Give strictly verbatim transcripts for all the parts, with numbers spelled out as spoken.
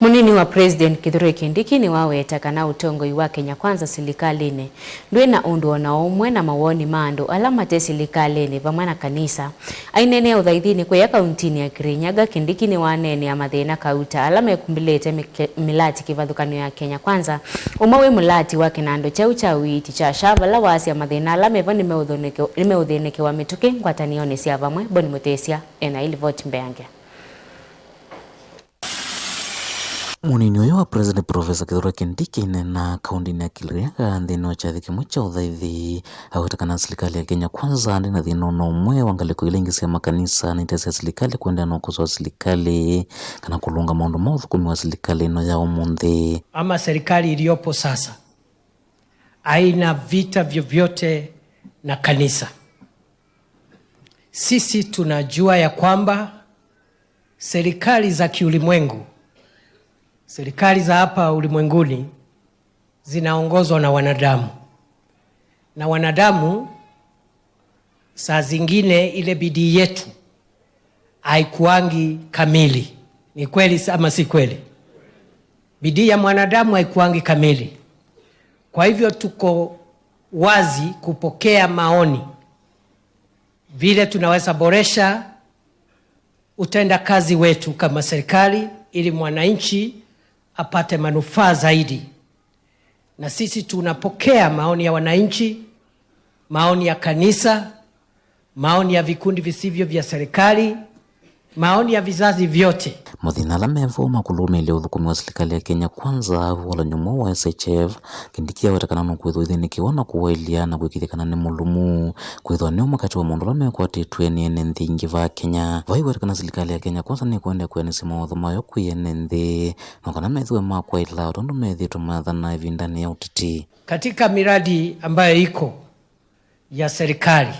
Mũnini wa President Kithure Kindiki nĩwaweta kana ũtongoi wa Kenya Kwanza silikalĩnĩ ndwĩ na ũndũ o na ũmwe na mawoni ma andũ ala mate silikalĩnĩ vamwe na kanisa. Aineenea ũthaithinĩ kũya kauntinĩ ya Kirinyaga, Kindiki nĩwaneenea mathĩna kauta ala mekumbĩlĩte mĩke-, mĩlati kĩvathũkany'o ya Kenya Kwanza, ũmwe wĩ mũlati wa kĩnandũ kyaũ kya ũiiti kya SHA, vala waasya mathĩna ala mevo nĩmeũthũnĩke-, nĩmeũthĩnĩkĩwa mĩtũkĩ ngwatanĩonĩ sya vamwe. Boni Mũtĩsya ena ĩ livoti mbeange. Mũnini ũyũ wa President Professor Kithure Kindiki aineenea kauntinĩ ya Kirinyaga nthĩnĩ wa kyathĩ kĩmwe kya ũthaithi, aweta kana silikalĩ ya Kenya Kwanza ndĩna thĩna o na ũmwe wa ngalĩko ila ingĩ sya makanisa na ite sya silikalĩ kũendeea na ũkosoa silikalĩ kana kũlũnga maũndũ ma ũthũkũmi wa silikalĩ ĩno ya ũmũnthĩ. Ama serikali iliyopo sasa haina vita vyovyote na kanisa. Sisi tunajua ya kwamba serikali za kiulimwengu, serikali za hapa ulimwenguni zinaongozwa na wanadamu. Na wanadamu, saa zingine ile bidii yetu haikuangi kamili. Ni kweli ama si kweli? Bidii ya mwanadamu haikuangi kamili. Kwa hivyo tuko wazi kupokea maoni vile tunaweza boresha utendakazi wetu kama serikali ili mwananchi apate manufaa zaidi. Na sisi tunapokea maoni ya wananchi, maoni ya kanisa, maoni ya vikundi visivyo vya serikali, maoni ya vizazi vyote. Mathĩna ala mevo ma kũlũmĩĩlya ũthũkũmi wa silikalĩ ya Kenya Kwanza, ũvalany'o mwaũ wa S H F, Kindiki aweta kana nũkwĩthwa ũithĩnĩkĩwa na kũwaĩlya na kwĩkĩĩthya kana nĩ mũlũmu, kwĩthwa nĩ ũmwe katĩ wa maũndũ ala mekwatĩtw'e nĩ ene nthĩ ingĩ vaa Kenya. Vai weta kana silikalĩ ya Kenya Kwanza nĩkwenda kwĩanĩsya mawatho mayo kwĩ ene nthĩ, no kana methĩwe ma kwaĩla o tondũ methĩĩtwe mathana ĩvindanĩ ya ũteti. Katika miradi ambayo iko ya serikali,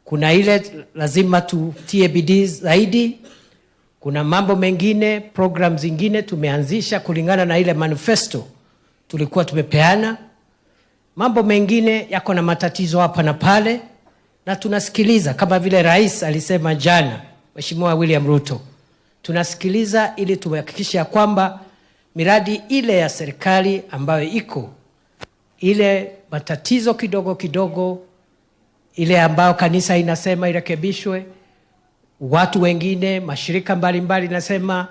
kuna ile lazima tutie bidii zaidi. Kuna mambo mengine, programs zingine tumeanzisha kulingana na ile manifesto tulikuwa tumepeana. Mambo mengine yako na matatizo hapa na pale, na tunasikiliza kama vile rais alisema jana, Mheshimiwa William Ruto. Tunasikiliza ili tuhakikishe ya kwamba miradi ile ya serikali ambayo iko, ile matatizo kidogo kidogo, ile ambayo kanisa inasema irekebishwe, watu wengine, mashirika mbalimbali nasema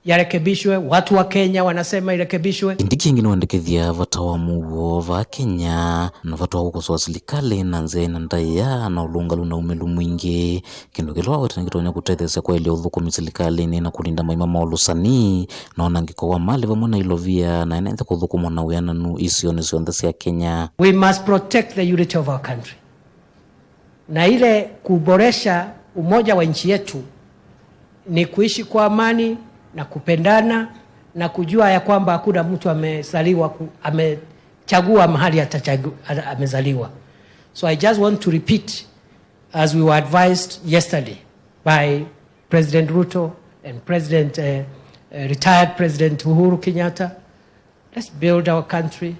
yarekebishwe, watu wa Kenya wanasema irekebishwe. Kindiki ĩngĩ nĩwendekethya vata wa mũuo vaa Kenya na vata wa kũkosoa silikalĩ na nzĩa ĩna ndaĩa na ũlũngalu na umĩlu mwingĩ, kĩndũ kĩla waweta nĩkĩtonya kũtetheesya kwaĩlya ũthũkũmi silikalĩnĩ na kũlinda maima ma ũlũsani na wanangĩko wa malĩ vamwe na ilovia na ene nthĩ kũthũkũmwa na wĩananu isionĩ syonthe sya Kenya. We must protect the unity of our country. Na ile kuboresha umoja wa nchi yetu ni kuishi kwa amani na kupendana na kujua ya kwamba hakuna mtu amezaliwa ku-, amechagua mahali atachagu-, a-, amezaliwa. So I just want to repeat, as we were advised yesterday by President Ruto and President, eh, eh, retired President Uhuru Kenyatta, let's build our country.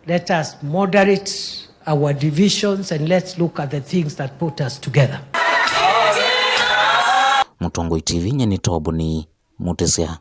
Let us moderate our divisions and let's look at the things that put us together. Mũtongoi T V, nyie nĩ Toboni Mũtĩsya.